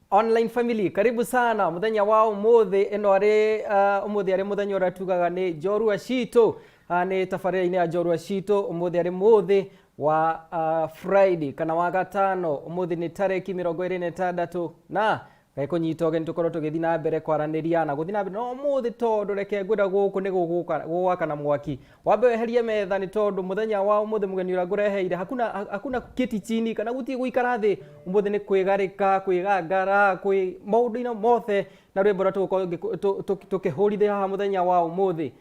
Online family, karibu sana muthenya wa umuthi. Ino ari umuthi ari muthenya uria tugaga ni njorua citũ. Nĩ tabarĩra-inĩ ya njorua citũ. Umuthi ari muthi wa Friday kana wa gatano. Umuthi nĩ tarĩki 26 na gakũnyita ũgeni tũkorwo tũgĩthiĩ na mbere kwaranĩria na gũthiĩ na mbere no ũmũthĩ, tondũ reke ngwĩra gũkũ nĩ gũgwakana mwaki. Wambe weherie metha, nĩ tondũ mũthenya wa ũmũthĩ mũgeni ũrĩa ngũreheire hakuna, hakuna kuketi chini kana gũtirĩ gũikara thĩ. Ũmũthĩ nĩ kwĩgarĩka, kwĩgangara, kwĩ maũndũ-inĩ mothe na rwĩmbo rũrĩa tũgũkorwo tũkĩhũrithia haha mũthenya wa ũmũthĩ.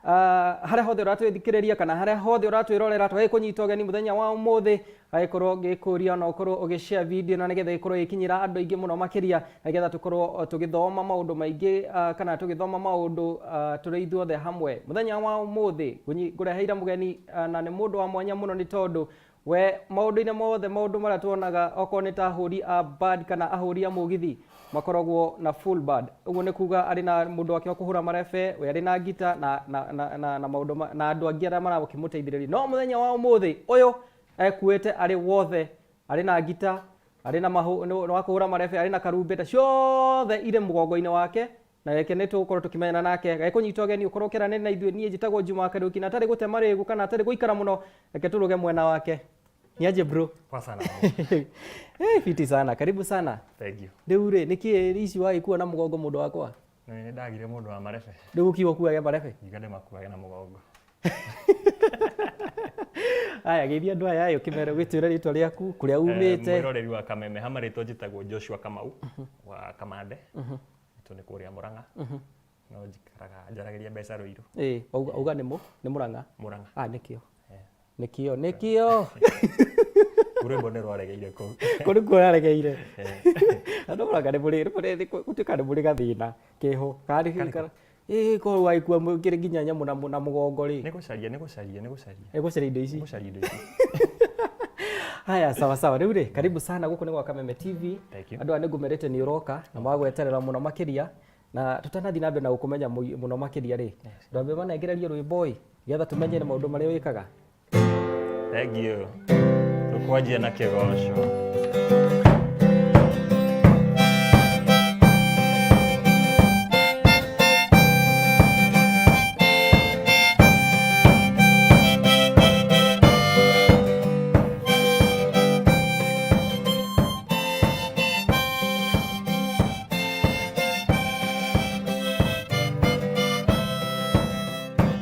Harĩa hothe ũratwĩthikĩrĩria kana harĩa hothe ũratwĩrorera, twagĩkũnyita ũgeni mũthenya wa ũmũthĩ, agĩkorwo ngĩkũria ona ũkorwo ũgĩshare video na nĩgetha ĩkorwo ĩgĩkinyĩra andũ aingĩ mũno makĩria, nĩgetha tũkorwo tũgĩthoma maũndũ maingĩ, kana tũgĩthoma maũndũ tũrĩ ithuothe hamwe. Mũthenya wa ũmũthĩ ngũreheire mũgeni, na nĩ mũndũ wa mwanya mũno, nĩ tondũ we maũndũ-inĩ mothe, maũndũ marĩa tuonaga okorwo nĩ ta ahũri a band kana ahũri a mũgithi makoragwo na full band. Ũguo nĩ kuga arĩ na mũndũ wake wa kũhũra marebe, we arĩ na ngita na maũndũ na andũ angĩ arĩa marakĩmũteithĩrĩria. No mũthenya wa ũmũthĩ ũyũ ekuĩte arĩ wothe, arĩ na ngita, arĩ na nĩ wa kũhũra marebe, arĩ na karumbeta, ciothe irĩ mũgongo-inĩ wake. Na reke nĩ tũgũkorwo tũkĩmenyana nake. Gagĩkũnyita ũgeni ũkorwo ũkĩaranĩria na ithuĩ. Niĩ njĩtagwo Juma Kariũki, na atarĩ gũte marĩgu kana atarĩ gũikara mũno, reke tũrũge mwena wake. Niaje bro? Poa sana. Eh, fiti sana, karibu sana. Thank you. Rĩu rĩ, nĩkĩ ici wagĩkua na mũgongo, mũndũ wakwa? Nĩ ndagire mũndũ wa marebe. Rĩu ũkiuga ũkuage marebe? Ngiuga ndĩmakuage na mũgongo. Aya, geithia andũ aya, ũkĩmere ũgĩtwĩre rĩtwa rĩaku, kũrĩa umĩte. Mwĩroreri wa Kameme, ha marĩtwa njĩtagwo Joshua Kamau wa Kamande. Itu nĩ kũrĩa Murang'a. No njikaraga njaragĩria mbeca Ruiru. Ĩ, auga nĩ Murang'a? Murang'a. Ah, nĩkĩo nĩkĩo nĩkĩo. Rwĩmbo nĩ rwaregeire kũu. Kũu nĩkuo raregeire. Andũ Murang'a nĩ mũrĩ gũtuĩka nĩ mũrĩ gathĩna keho kana ĩ korwo wagĩkua kĩrĩ nginya nyamũ na mũgongo rĩ. Nĩ gũcaria, nĩ gũcaria, nĩ gũcaria. Nĩ gũcaria indo ici. Nĩ gũcaria indo ici. Haya, sawa sawa. Rĩu rĩ, karibu sana gũkũ nĩ gwa Kameme TV. Thank you. Andũ aya nĩ ngũmerĩte nĩ ũroka na magweterera mũno makĩria, na tũtanathiĩ na mbere na gũkũmenya mũno makĩria rĩ, ndwambe manengererie rwĩmbo ĩ, nĩgetha tũmenye nĩ maũndũ marĩa wĩkaga. Thank you. Tũkwanjia na kĩgoco.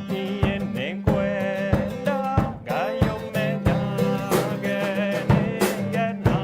Niĩ nĩngwenda Ngai ũmenyage nĩngena.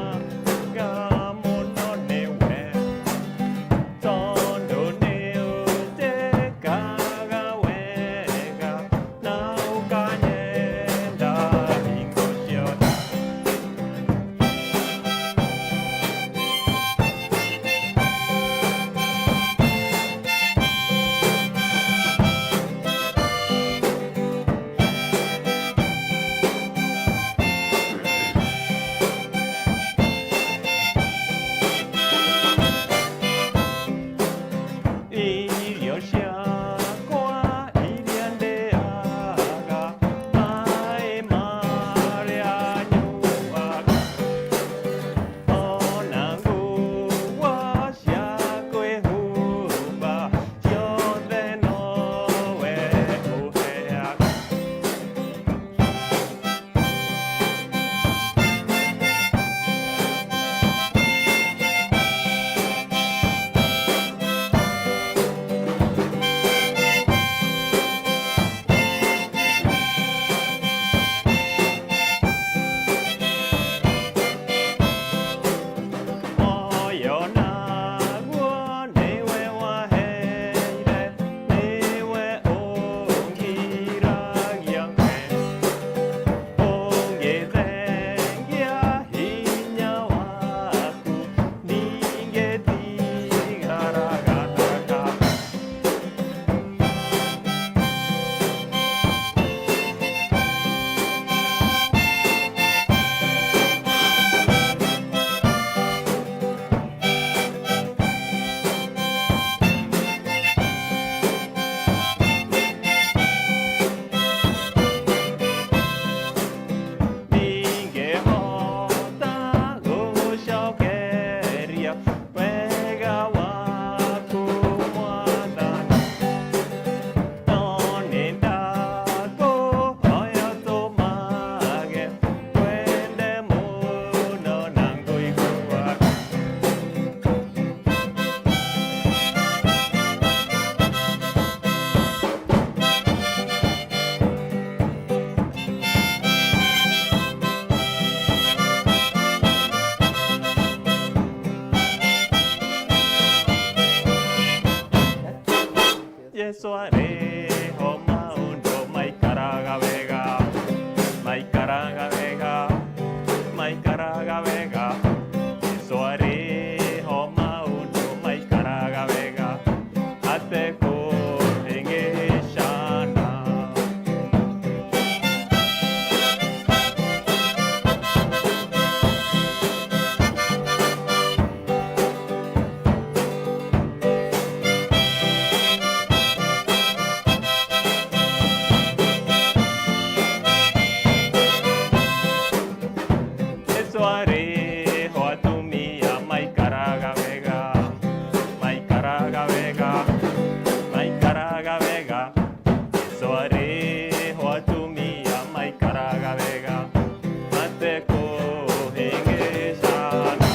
Jesu arĩ ho maũndũ maikaraga wega, maikaraga wega, maikaraga wega. Jesu arĩ ho maũndũ maikaraga wega, atekũhĩngĩcana. Jesu arĩ ho atumia maikaraga wega, maikaraga wega, maikaraga wega. Jesu arĩ ho atumia maikaraga wega, matekũhĩngĩcana.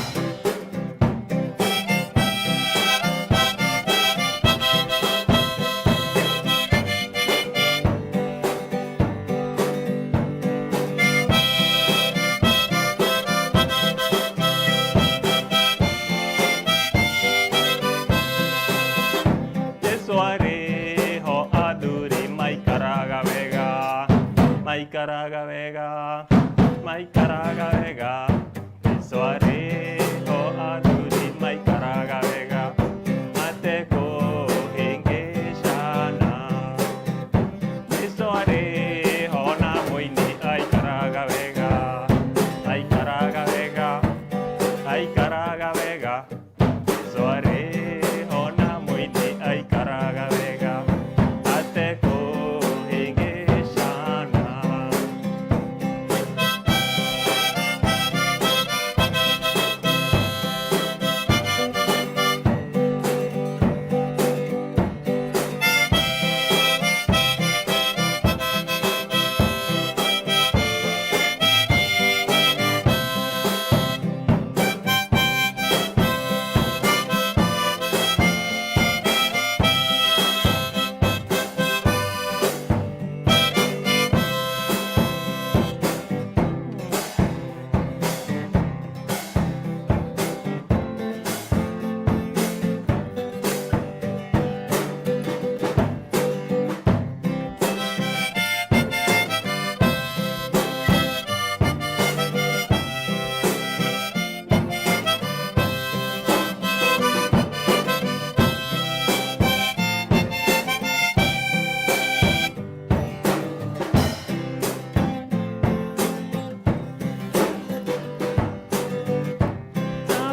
Jesu arĩ ho athuri maikaraga wega, maikaraga wega, maikaraga wega. Jesu arĩ ho athuri maikaraga wega, matekũhĩngĩcana. Jesu arĩ ho na mũini aikaraga wega, aikaraga wega, aikaraga wega. Jesu arĩ ho na mũini aikaraga wega, atekũhĩngĩcana.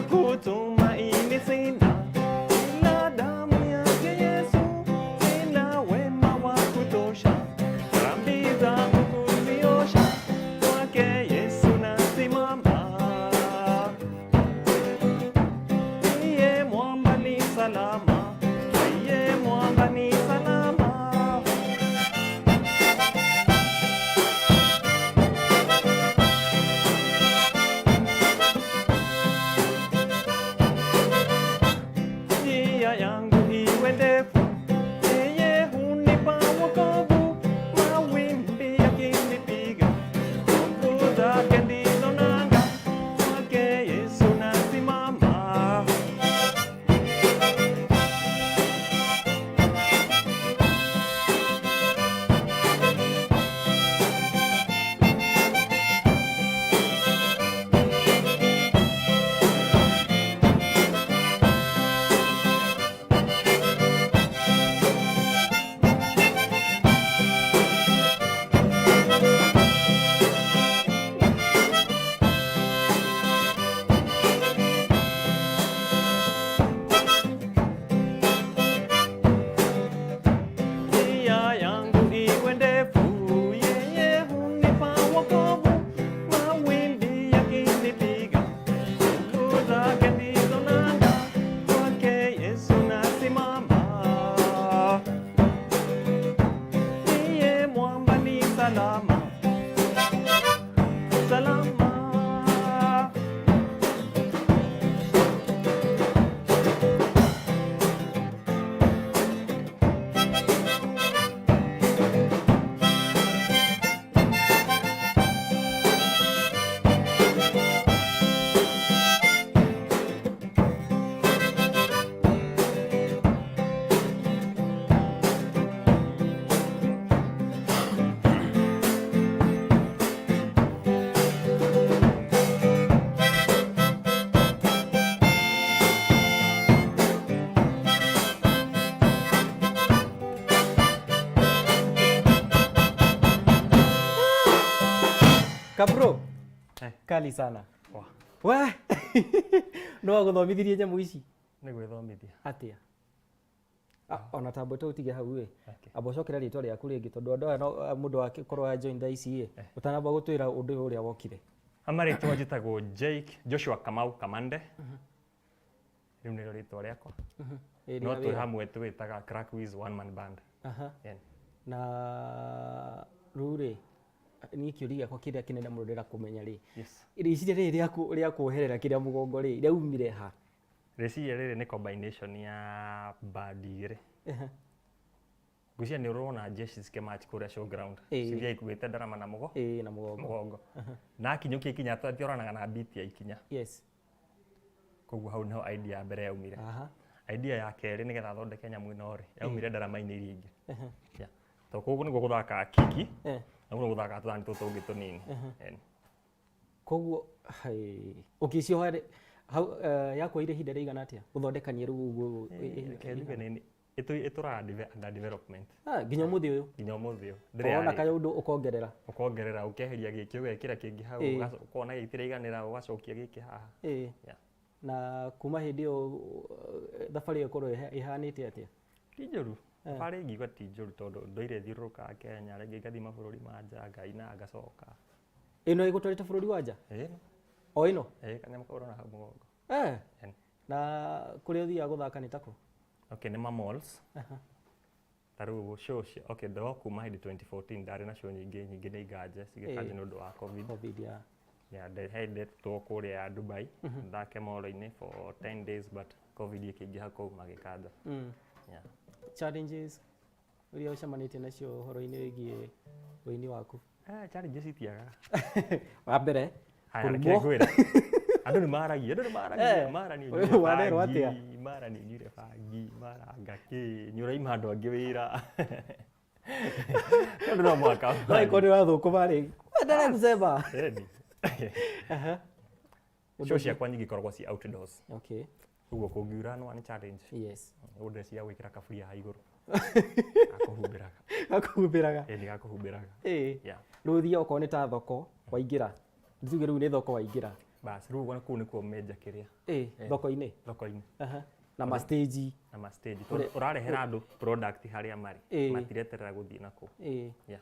Nakutumaini sina ila damu yake Yesu, sina wema wa kutosha, dhambi zangu kuziosha, kwake Yesu nasimama. Ndiye mwamba ni salama, ndiye mwamba ni salama. Njia yangu iwe ndefu, yeye hunipa wokovu. Mawimbi yakinipiga, nguvu zake ndizo nanga, kwake Yesu nasimama. Njia yangu iwe ndefu, yeye hunipa wokovu. Mawimbi yakinipiga, nguvu zake ndizo nanga, kwake Yesu nasimama. Ndiye mwamba ni salama, salama. Kabro. Eh. Kali sana. Wa. We. No agũthomithirie nyamũ ici Nĩ gwĩthomithia. atĩa? Ah, ona tambo tũtige hau ĩ. Okay. Amba ũcokere rĩtwa rĩaku rĩngĩ tondũ andũ aya no mũndũ akorwo a join thaa ici ĩ, ũtanamba gũtwĩra ũndũ ũyũ ũrĩa wokire. Amarĩtwa njĩtagwo Jake Joshua Kamau Kamande. Rĩu nĩrĩo rĩtwa rĩakwa. Ĩ, No rĩa twĩ wĩra. hamwe twĩtaga Crack Wiz One Man Band. Aha. Yeah. Na rĩu rĩ, niĩ kĩũria gĩakwa kĩrĩa kĩnene mũno ndĩrenda kũmenya rĩ, Yes. rĩciria rĩrĩ rĩaku rĩa kuoherera kĩrĩa mũgongo rĩ, rĩaumire ha? Rĩciria rĩrĩ nĩ combination ya band igĩrĩ. Ngwĩciria nĩ ũrona jeshi cikĩmatch kũrĩa showground. Ĩĩ. Cithiaga ikuĩte ndarama na mũgo. Ĩĩ, na mũgongo. Mũgongo. Na akinyũkia ikinya atioranaga na beat ya ikinya. Yes. Koguo hau niho idea ya mbere yaumire. Aha. Idea ya kerĩ nĩgetha thondeke nyamũ ĩno rĩ, yaumire ndarama-inĩ iria ingĩ. Yeah. Tondũ kũu nĩguo gũthakaga kiki, Eh. na kũu nĩguo gũthakaga tũthani tũtũ tũngĩ tũnini. Ĩni. Koguo hai, ũgĩcioha rĩ, hau yakuoire ihinda rĩigana atĩa gũthondekania rĩu ũguo? Reke njuge nĩ ĩtũraga under development Ah, nginya ũmũthĩ ũyũ nginya ũmũthĩ ũyũ. Ndĩrĩ wona yarĩka. kaĩ ũndũ ũkongerera. Ũkongerera, ũkeheria gĩkĩ ũgekĩra kĩngĩ hau, Ĩĩ. ũkona gĩtiraiganĩra ũgacokia gĩkĩ haha. Ĩĩ. Yeah. Na kuma hĩndĩ ĩyo thabarĩ ĩyo ĩkorwo ĩhanĩte atĩa? Ti njũru. Thabarĩ ingiuga ti njũru tondũ ndũire thiũrũrũkaga Kenya, rĩngĩ ngathiĩ mabũrũri ma nja, ngaina ngacoka. Ĩno ĩgũtwarĩte bũrũri wa nja? Ĩĩ. O ĩno? Ĩĩ, kanyamũ kau ũrona hau mũgongo. Eh. Ĩni. Na kũrĩa ũthiaga gũthaka nĩ takũ? Okay, nĩ ma malls. Ta rĩu show cia, okay, ndoo kuma hĩndĩ 2014 ndarĩ na show nyingĩ, nyingĩ nĩ inganje, cigĩkanjwo nĩ ũndũ wa COVID. Covid ya. Yeah, he ndetwo kũrĩa Dubai, thake mall-inĩ for 10 days but COVID ĩkĩingĩha kũu magĩkanja. Yeah. Challenges iria ũcemanĩtie nacio ũhoro-inĩ wĩgiĩ ũini waku? Challenges itiagaga. Wa mbere, Haya, reke kũrumwo. ngwĩre. Andũ nĩ maragia, andũ nĩ maragia, Eh, mara nĩ ũnyuire wanerwo atĩa? bangi, mara nĩ ũnyuire bangi, mara anga kĩ, nĩ ũraima andũ angĩ wĩra. Tondũ no mũhaka. No ĩkorwo nĩ ũrathũkũma rĩ, endelea kusema. Ĩni. Show ciakwa nyingĩ ikoragwo ci outdoors. Okay. Ũguo kũngiura no nĩ challenge. Yes. Ũguo ndĩreciria gwĩkĩra kaburia haha igũrũ. Gakũhumbĩraga. Gakũhumbĩraga. Ĩni gakũhumbĩraga. Ĩĩ. Yeah. Rĩu ũthiaga okorwo nĩ ta thoko waingĩra. Tuge rĩu nĩ thoko waingĩra. Bas, rĩu ũguo kũu nĩkuo menja kĩrĩa. Ĩĩ, thoko-inĩ. Thoko-inĩ. Aha. Na ma stage. Na ma stage. Tondũ ũrarehera andũ product harĩa marĩ. Ĩĩ. Matireterera gũthiĩ nakũu. Ĩĩ. Yeah.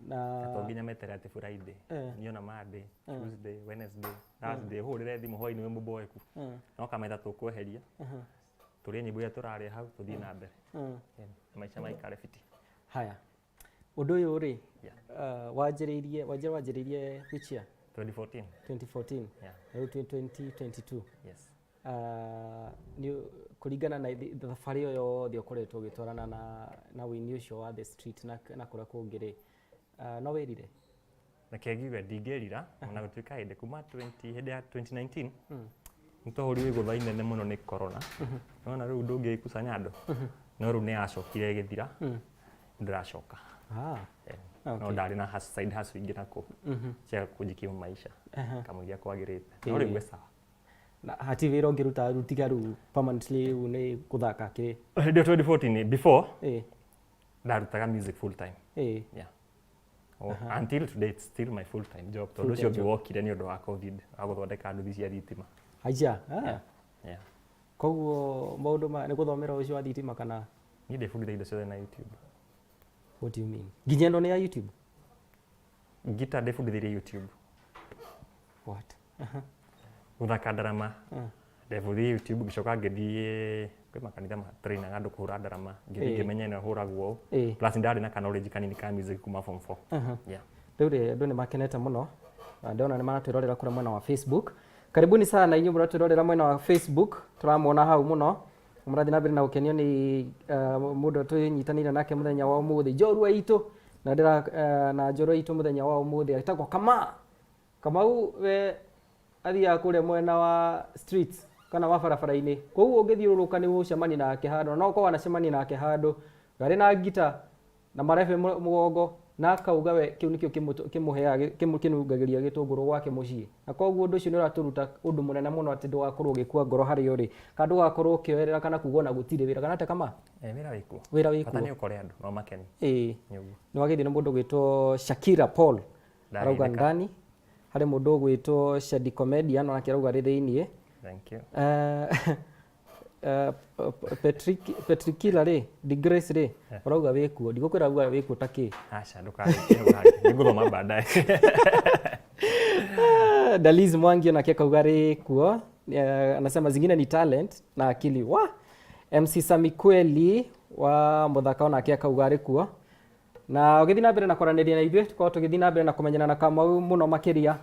Na To nginya meterere atĩ Friday. Niĩ ona Monday, Tuesday, Wednesday, Thursday, hũrĩre thimũ hwaĩ-inĩ wĩ mũboeku. No kametha tũkweheria. Tũrĩe nyĩmbo iria tũrarĩa hau tũthiĩ na mbere. Yeah. Maica maikare fiti. Haya. Ũndũ ũyũ rĩ, Yeah. wanjĩrĩirie wanjĩrĩirie which year? 2014. 2014. Yeah. Rĩu twĩ 2022. Yes. Nĩ kũringana na thabarĩ ĩyo yothe ũkoretwo ũgĩtwarana na ũini ũcio wa the street na kũrĩa kũngĩ rĩ, no wĩrire? Reke ngiuge ndingĩrira ona gũtuĩka hĩndĩ kuma 20 hĩndĩ ya 2019 nĩ twahũrirwo igũtha inene mũno nĩ corona. Nĩwona rĩu ndũngĩkusanya andũ. No rĩu nĩ yacokire ĩgĩthira. Ndĩracoka. Ah. No ndarĩ na side hustle ingĩ nakũu cia kũnjikimu maisha kamũira kwagĩrĩte. No rĩu gwĩ sawa. Na hati wĩra ũngĩruta rĩu tiga rĩu permanently rĩu nĩ gũthaka kĩ? Hĩndĩ ĩyo 2014 before Ĩĩ. ndarutaga music full time. Ĩĩ. Yeah. Oh, until today it's still my full time job tondũ ũcio ũngĩ wokire nĩ ũndũ wa COVID wa gũthondeka nduthi cia thitima. Aja. Ah. Yeah. Koguo maũndũ ma nĩ gũthomera ũcio wa thitima kana? Niĩ ndĩbundithagia indo ciothe na YouTube. What do you mean? Nginya ĩno nĩ ya YouTube? Guitar ndĩbundithirie YouTube. What? Gũthaka ndarama ndebundithirie YouTube ngĩcoka ngĩthiĩ kwĩ makanitha matrainaga andũ kũhũra ndarama ngĩthiĩ ngĩmenya ĩno ĩhũragwo ũũ. Plus ndarĩ na knowledge kanini ka music kuma form 4. Yeah. Rĩu rĩ andũ nĩ makenete mũno. Ndĩrona nĩ maratwĩrorera kũrĩa mwena wa Facebook. Karibuni sana inyuĩ mũratwĩrorera mwena wa Facebook, tũramuona hau mũno. Mũrathiĩ na mbere na gũkenio nĩ mũndũ tũnyitanĩire nake mũthenya wa ũmũthĩ, njorua itũ na ndĩra na njorua itũ mũthenya wa ũmũthĩ etagwo Kamau. Kamau we athiaga kũrĩa mwena wa streets kana wa barabara-inĩ, koguo ũngĩthiũrũrũka nĩ ũgũcemania nake handũ, no ũkorwo wanacemania nake handũ arĩ na ngita na marebe mũgongo na akauga we kĩu nĩkĩo kĩmũheaga kĩnungagĩria gĩtũngũrũ gwake mũciĩ. Na koguo ũndũ ũcio nĩ ũratũruta ũndũ mũnene mũno atĩ ndũgakorwo ũgĩkua ngoro harĩa ũrĩ, kana ndũgakorwo ũkĩoerera kana kuga ona gũtirĩ wĩra, kana atĩa Kamau? Wĩra wĩkuo. Wĩra wĩkuo. Bata nĩ ũkore andũ no makenie. Ĩĩ. Nĩ ũguo. Nĩ wagĩthiĩ na mũndũ ũgwĩtwo Shakira Paul. Arauga Ndathĩnĩka. ndani. Harĩ mũndũ ũgwĩtwo Shadi Comedian onake arauga arĩ thĩiniĩ. Thank you. Patrick Patrick Killer rĩ, Grace rĩ, ũrauga wĩkuo, ndigũkwĩra uga wĩkuo ta kĩ. Aca, ndũkarĩkie hau hangĩ, nĩngũthoma baadaye. Daliz Mwangi onake akauga arĩ kuo. Anasema zingine ni talent na akili wa MC Sami Kweli wa Muthaka onake akauga arĩ kuo. Na ũgĩthiĩ na mbere na kwaranĩria na ithuĩ, tũkorwo tũgĩthiĩ na mbere na kũmenyana na Kamau mũno makĩria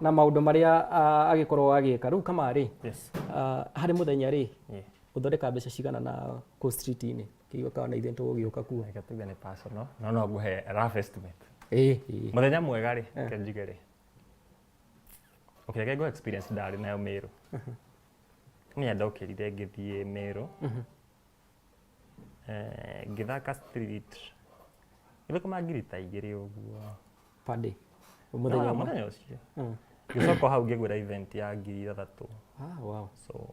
na maũndũ marĩa agĩkorwo agĩka. Rĩu Kamarĩ, Yes. Harĩ mũthenya rĩ, ũthondeka mbeca cigana na kũ street-inĩ kĩigua kana ithuĩ nĩtũgũgĩũka kuo? Reke tuge nĩ personal, no no ngũhe rough estimate. Ĩĩ ĩĩ. Mũthenya mwega rĩ, reke njuge rĩ, okay, reke ngũhe experience ndarĩ nayo Meru. Niĩ ndokĩrire ngĩthiĩ Meru, ngĩthaka street, ngĩthũkũma 2,000 ũguo. Per day, mũthenya No, ũmwe? Mũthenya ũcio. Ngĩcoka hau ngĩgwĩra event ya 3,000. Ah, wow. So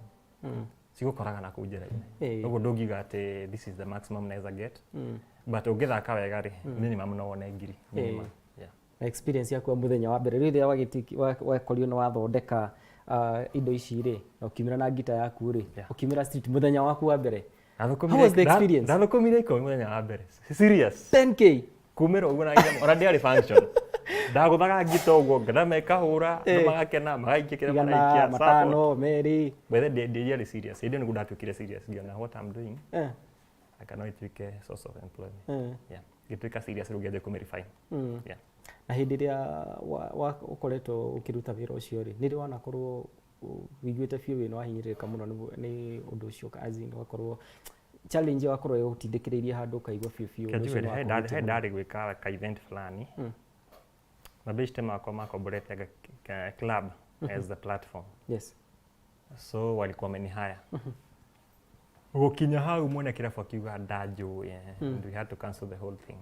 cigũkoraga na kũu njĩra-inĩ. Ũguo ndũngiuga atĩ this is the maximum naweza get, but ũngĩthaka wega rĩ, minimum no wone 1,000 minimum. Yeah. Na experience yaku ya mũthenya wa mbere rĩrĩa wakorirwo nĩ wathondeka indo ici rĩ, na ũkiumĩra na ngita yaku rĩ, ũkiumĩra street mũthenya waku wa mbere. How was the experience? Ndathũkũmire 10 mũthenya wa mbere, serious. 10K? Kumĩra ũguo na nginya ona ndiarĩ function, ndagũthaga ngita ũguo ngarama ĩkahũra, andũ magakena, magaikia kĩrĩa Igana, maraikia support. Matano, merĩ. By the way, ndiarĩ serious hĩndĩ ĩyo, nĩguo ndatuĩkire serious, ngĩona what I'm doing aka no ituĩke source of employment. Yeah, ngĩtuĩka serious rĩu, ngĩanjia kũmĩrefine. Yeah. Na hĩndĩ ĩrĩa ũkoretwo ũkĩruta wĩra ũcio rĩ, nĩ rĩ wanakorwo ũiguĩte biũ wĩna wahinyĩrĩrĩka mũno nĩ ũndũ ũcio, as in ũgakorwo challenge ĩyo wakorwo ĩgũtindĩkĩrĩirie handũ ũkaigua biũ biũ ũndũ ũcio Kĩnjuge, nĩ he wakũhutia he mũno? Ndarĩ gwĩka ka event fulani, mabeshte makwa makomborete club as the platform. So walikuwa wamenihire. Gũkinya hau mwene kĩrabu akiuga ndanjũĩ, and we had to cancel the whole thing.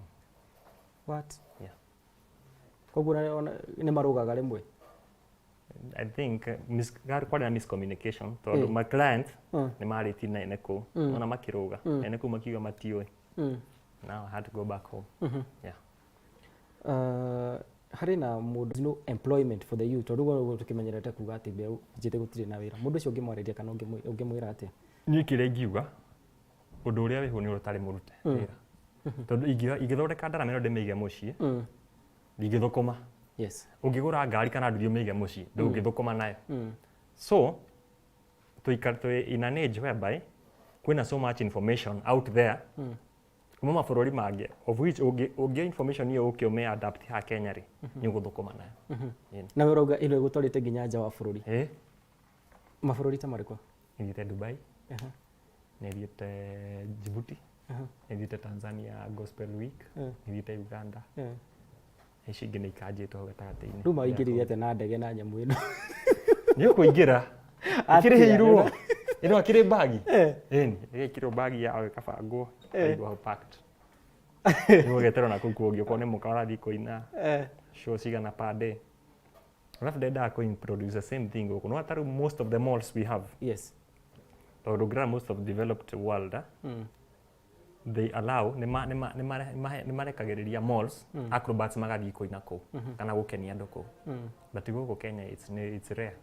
What? Yeah. Koguo nĩ marũgaga rĩmwe? I think kwarĩ na miscommunication tondũ my client nĩ marĩtie na ene kũu, ona makĩrũga ene kũu makiuga matiũĩ. Now I had to go back home. Yeah. Harĩ na mũndũ, no employment for the youth, tondũ ũguo tũkĩmenyerete kuga atĩ mbeũ njĩthĩ gũtirĩ na wĩra. Mũndũ ũcio ũngĩmwarĩria kana ũngĩmwĩra atĩa? Niĩ kĩrĩa ingiuga, ũndũ ũrĩa wĩho nĩ ũrĩa ũtarĩ mũrute wĩra, tondũ ingĩthondeka ndarama ĩno ndĩmĩige mũciĩ, ndingĩthũkũma. Ũngĩgũra ngari kana nduthi ũmĩige mũciĩ, ndũngĩthũkũma nayo. So tũikara twĩ in an age whereby kwĩna so much information out there kuma mabũrũri mangĩ, of which ũngĩ information ĩyo ũke ũmĩ adapt haha Kenya rĩ, nĩ ũgũthũkũma nayo. Ĩni. Na we ũrauga ĩno ĩgũtwarĩte nginya nja wa bũrũri? Ĩ. Mabũrũri ta marĩkũ? Nĩthiĩte Dubai, nĩthiĩte Djibouti, nĩthiĩte Tanzania Gospel Week, nĩthiĩte Uganda. Ici ingĩ nĩ ikanjĩtwo hau gatagatĩ-inĩ. Rĩu maingĩrire atĩa na ndege na nyamũ ĩno? Nĩ ũkũingĩra. Atĩa? Ĩkĩrĩhĩirwo ĩno akĩrĩ bagi, ĩni ĩgekĩrwo bagi yao, ĩkabangwo, ĩkaigwo hau packed. Rĩu ũgeterwo na kũu kũngĩ, okorwo nĩ mũka ũrathiĩ kũina, show cigana per day. Alafu ndendaga kũ introduce the same thing gũkũ no ta rĩu most of the malls we have, tondũ ũngĩrora most of developed world, they allow, nĩ marekagĩrĩria malls acrobats magathiĩ kũina kũu kana gũkenia andũ kũu, but gũkũ Kenya it's rare.